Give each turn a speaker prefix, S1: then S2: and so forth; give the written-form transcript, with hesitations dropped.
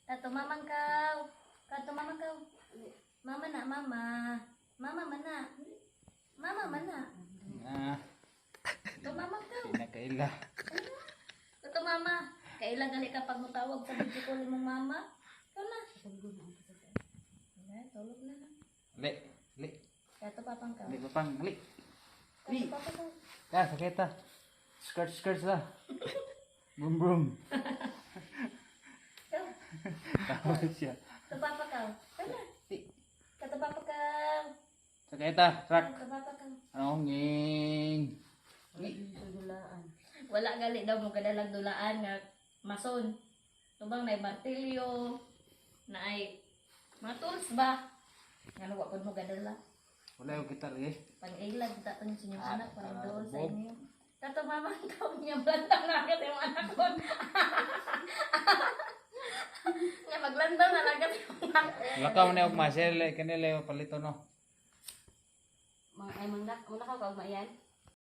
S1: Tato mamang kaw. Kato mama kaw. Mama na, mama. Mama man na. Mama man na.
S2: Ah,
S1: To mama kaw.
S2: pinakaila.
S1: Tato mama. Kailan gali ka pag mutawag sa video call imong mama? Ikaw na. Wala, tulog na.
S2: Li, li,
S1: Kato papang kaw.
S2: li papang, li.
S1: Kato papang kaw.
S2: Ka, sakit ah. Skirt, skirt lah. Brum, brum.
S1: Ikaw.
S2: Tawa siya.
S1: Kato papa kaw. Ikaw na.
S2: Li.
S1: Kato papa kaw.
S2: Sakit ah, truck.
S1: Kato papa kaw.
S2: Ano, nging. Li.
S1: Wala gali daw mo kadalag dulaan nga mason. Tubang na martilyo, na ay mga tools ba? Nga wa pud mo gadala.
S2: Wala yung gitar eh.
S1: Pang-ilag ta tong sa inyong anak para dool sa
S2: Bob.
S1: inyo. Tato mama ang taon niya blantaw na agad yung anak ko. Nga maglantaw na agad yung anak.
S2: Lakaw na yung masel, kanila yung palito no.
S3: Ay, manglak, muna ka kag maiyan.